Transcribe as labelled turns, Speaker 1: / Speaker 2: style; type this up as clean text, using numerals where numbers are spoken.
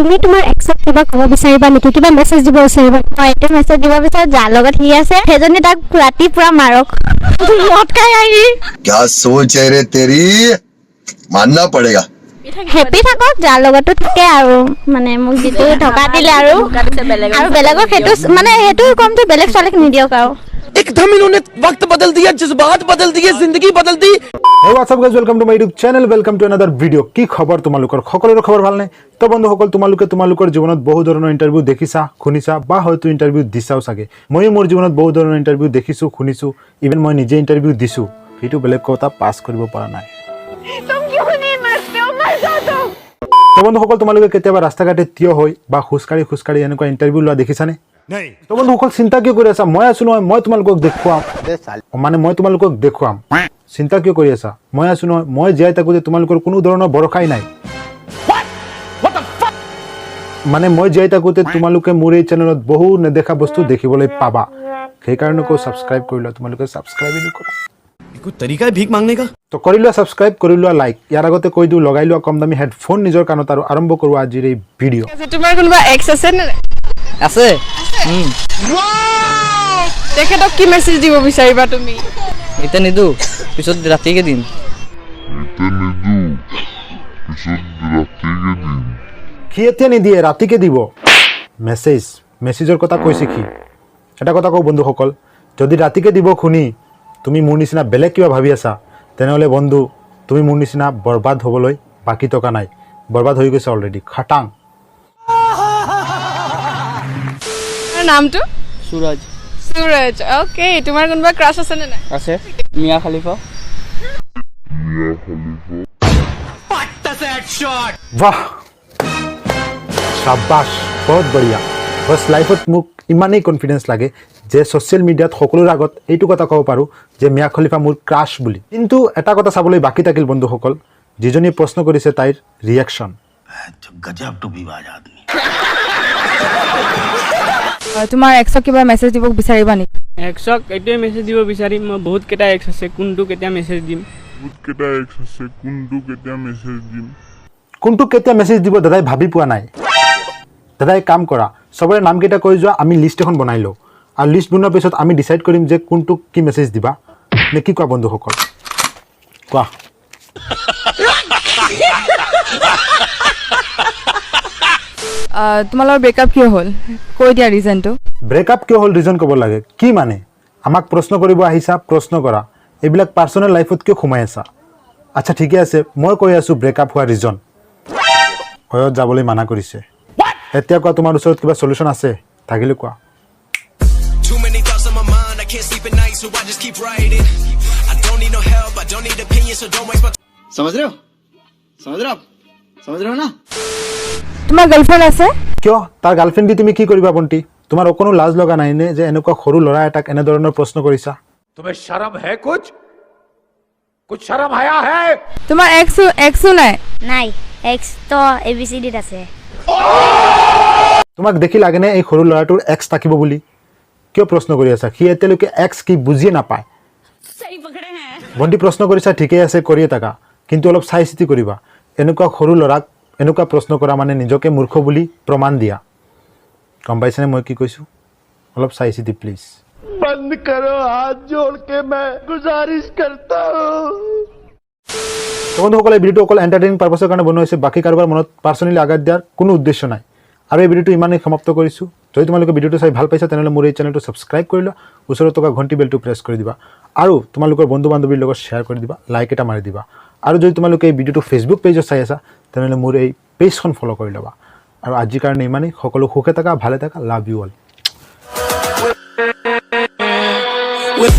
Speaker 1: তুমি তোমাৰ এক্সক কিবা ক'ব বিচাৰিবা নেকি? কিবা মেছেজ দিব বিচাৰিবা?
Speaker 2: মই এইটো মেছেজ দিব বিচাৰো, যাৰ লগত সি আছে সেইজনী তাক ৰাতি পুৰা মাৰক, মদ খাই আহি।
Speaker 3: क्या सोच है रे तेरी, मानना पड़ेगा।
Speaker 2: হেপী থাকক যাৰ লগতো থাকে, আৰু মানে মোক যিটো ধোকা দিলে আৰু আৰু বেলেগক সেইটো মানে সেইটো কম যে বেলেগ ছোৱালীক নিদিয়ক আৰু।
Speaker 4: एकदम इन्होंने वक्त बदल दिया, जज्बात बदल दिए, जिंदगी बदल दी।
Speaker 5: Hey, what's up guys, welcome to my YouTube channel, welcome to another video. কি খবৰ তোমালোকৰ? সকলোৰে খবৰ ভালনে? তো বন্ধুসকল, তোমালোকে তোমালোকৰ জীৱনত বহু ধৰণৰ ইণ্টাৰভিউ দেখিছা, শুনিছা বা হয়তো ইণ্টাৰভিউ দিছাও চাগে। ময়ো মোৰ জীৱনত বহু ধৰণৰ ইণ্টাৰভিউ দেখিছোঁ, শুনিছোঁ, ইভেন মই নিজে ইণ্টাৰভিউ দিছোঁ। সেইটো বেলেগ কথা, পাছ কৰিব পৰা নাই। তো বন্ধুসকল, তোমালোকে কেতিয়াবা ৰাস্তা ঘাটে থিয় হৈ বা খোজকাঢ়ি খোজকাঢ়ি এনেকুৱা ইণ্টাৰভিউ লোৱা দেখিছানে? তো বন্ধুসকল, চিন্তা কিয় কৰি আছা? মই আছো নহয়, মই তোমালোকক দেখুৱাম। মানে মই তোমালোকক দেখুৱাম। চিন্তা কিয় কৰি আছা? মই আছো নহয়। মই জীয়াই থাকোঁতে তোমালোকৰ কোনো ধৰণৰ ভৰসাই নাই। মানে মই জীয়াই থাকোঁতে তোমালোকে মোৰ এই চেনেলত বহু নেদেখা বস্তু দেখিবলৈ পাবা। সেইকাৰণে কওঁ, ছাবস্ক্ৰাইব কৰি লোৱা। তোমালোকে ছাবস্ক্ৰাইবেই নকৰা।
Speaker 4: कोई तरीका है भीख मांगने का?
Speaker 5: তো কৰি লোৱা ছাবস্ক্ৰাইব, কৰি লোৱা লাইক। ইয়াৰ আগতে কৈ দিওঁ, লগাই লোৱা কম দামী হেডফোন নিজৰ কাণত আৰু আৰম্ভ কৰোঁ আজিৰ এই ভিডিঅ'।
Speaker 6: তোমাৰ কোনোবা এক্স আছে নে নাই?
Speaker 7: আছে।
Speaker 6: তেখেতক কি মেছেজ দিব বিচাৰিবা তুমি?
Speaker 7: এতিয়া নিদো, পিছত ৰাতিকে দিম।
Speaker 8: এতিয়া নিদো, পিছত ৰাতিকে দিম।
Speaker 5: সি এতিয়া নিদিয়ে, ৰাতিকে দিব মেছেজ। মেছেজৰ কথা কৈছে সি। এটা কথা কওঁ বন্ধুসকল, যদি ৰাতিকে দিব শুনি তুমি মোৰ নিচিনা বেলেগ কিবা ভাবি আছা, তেনেহ'লে বন্ধু, তুমি মোৰ নিচিনা বৰবাদ হ'বলৈ বাকী থকা নাই। বৰবাদ হৈ গৈছে অলৰেডি, খাটাং।
Speaker 6: তোমাৰ নামটো?
Speaker 7: সুৰজ।
Speaker 6: সুৰজ, অ'কে। তোমাৰ কোনোবা ক্ৰাছ আছে নে নাই?
Speaker 7: আছে, মিয়া খালিফা।
Speaker 8: মিয়া খলিফা।
Speaker 5: বাহ, সাবাস, বহুত বঢ়িয়া। বছ, লাইফত মোক ইমানেই কনফিডেঞ্চ লাগে যে ছ'চিয়েল মিডিয়াত সকলোৰে আগত এইটো কথা ক'ব পাৰোঁ যে মিয়া খলিফা মোৰ ক্ৰাছ বুলি। কিন্তু এটা কথা চাবলৈ বাকী থাকিল বন্ধুসকল, যিজনীয়ে প্ৰশ্ন কৰিছে তাইৰ ৰিয়েকশ্যন।
Speaker 9: गजब टुपीबाज आदमी।
Speaker 6: তোমাৰ এক্সক কিবা মেছেজ দিব বিচাৰিবা নেকি?
Speaker 10: এক্সক এইটোৱে মেছেজ দিব বিচাৰিম মই, বহুত কেইটা এক্স আছে, কোনটো কেতিয়া মেছেজ দিম।
Speaker 8: বহুত কেইটা এক্স আছে, কোনটো কেতিয়া মেছেজ দিম।
Speaker 5: কোনটোক কেতিয়া মেছেজ দিব দাদাই ভাবি পোৱা নাই। দাদাই কাম কৰা, চবৰে নামকেইটা কৈ যোৱা, আমি লিষ্ট এখন বনাই লওঁ আৰু লিষ্ট বনোৱাৰ পিছত আমি ডিচাইড কৰিম যে কোনটোক কি মেছেজ দিবা। নে কি কোৱা বন্ধুসকল? কোৱা।
Speaker 6: তোমালোকৰ ব্ৰেকআপ কিয় হ'ল কৈ দিয়া ৰিজনটো।
Speaker 5: ব্ৰেকআপ কিয় হ'ল ৰিজন ক'ব লাগে কি? মানে আমাক প্ৰশ্ন কৰিব আহিছা, প্ৰশ্ন কৰা। এইবিলাক পাৰ্চনেল লাইফত কিয় সোমাই আছা? আচ্ছা, ঠিকে আছে, মই কৈ আছোঁ ব্ৰেকআপ হোৱা ৰিজন। ভয়ত যাবলৈ মানা কৰিছে। এতিয়া কোৱা, তোমাৰ ওচৰত কিবা চলিউশ্যন আছে? থাকিলে কোৱা।
Speaker 4: Too many thoughts on my mind, I can't sleep at night, so I just keep writing. I don't need no help, I don't need opinions, so don't waste my
Speaker 9: समझ रहे हो? समझ रहे हो आप? समझ रहे हो ना?
Speaker 6: তোমাৰ গাৰ্লফ্ৰেণ্ড আছে?
Speaker 5: কিয়, তাৰ গাৰ্লফ্ৰেণ্ড দি তুমি কি কৰিবা? ভণ্টি, তোমাৰ অকণো লাজ লগা নাই নে যে এনেকুৱা সৰু ল'ৰা এটাক এনেধৰণৰ প্ৰশ্ন কৰিছা?
Speaker 11: तुम्हें शर्म है कुछ? कुछ शर्म आया है?
Speaker 6: তোমাৰ এক্সো নাই?
Speaker 2: নাই, এক্স তো এ বি চি ডিত আছে।
Speaker 5: তোমাক দেখি লাগেনে এই সৰু ল'ৰাটোৰ এক্স থাকিব বুলি? কিয় প্ৰশ্ন কৰি আছা? সি এতিয়ালৈকে এক্স কি বুজিয়ে নাপায়। ভণ্টি, প্ৰশ্ন কৰিছা ঠিকেই আছে, কৰিয়ে থাকা, কিন্তু অলপ চাই চিতি কৰিবা। এনেকুৱা সৰু ল'ৰাক এনেকুৱা প্ৰশ্ন কৰা মানে নিজকে মূৰ্খ বুলি প্ৰমাণ দিয়া। গম পাইছেনে মই কি কৈছোঁ? অলপ চাই চিতি প্লিজ।
Speaker 9: बंद करो, हाथ जोड़ के मैं गुजारिश करता हूँ।
Speaker 5: তো বন্ধুসকল, এই ভিডিঅ'টো অকল এণ্টাৰটেইনিং পাৰ্পাছৰ কাৰণে বনোৱা হৈছে। বাকী কাৰোবাৰ মনত পাৰ্চনেলি আঘাত দিয়াৰ কোনো উদ্দেশ্য নাই। আৰু এই ভিডিঅ'টো ইমানেই সমাপ্ত কৰিছোঁ। যদি তোমালোকে ভিডিঅ'টো চাই ভাল পাইছা, তেনেহ'লে মোৰ এই চেনেলটো ছাবস্ক্ৰাইব কৰি লোৱা, ওচৰত থকা ঘণ্টি বেলটো প্ৰেছ কৰি দিবা আৰু তোমালোকৰ বন্ধু বান্ধৱীৰ লগত শ্বেয়াৰ কৰি দিবা, লাইক এটা মাৰি দিবা। আৰু যদি তোমালোকে এই ভিডিঅ'টো ফেচবুক পেজত চাই আছা, তেনেহ'লে মোৰ এই পেজখন ফ'ল' কৰি ল'বা। আৰু আজিৰ কাৰণে ইমানেই। সকলো সুখে থাকা, ভালে থাকা। Love you all.
Speaker 4: With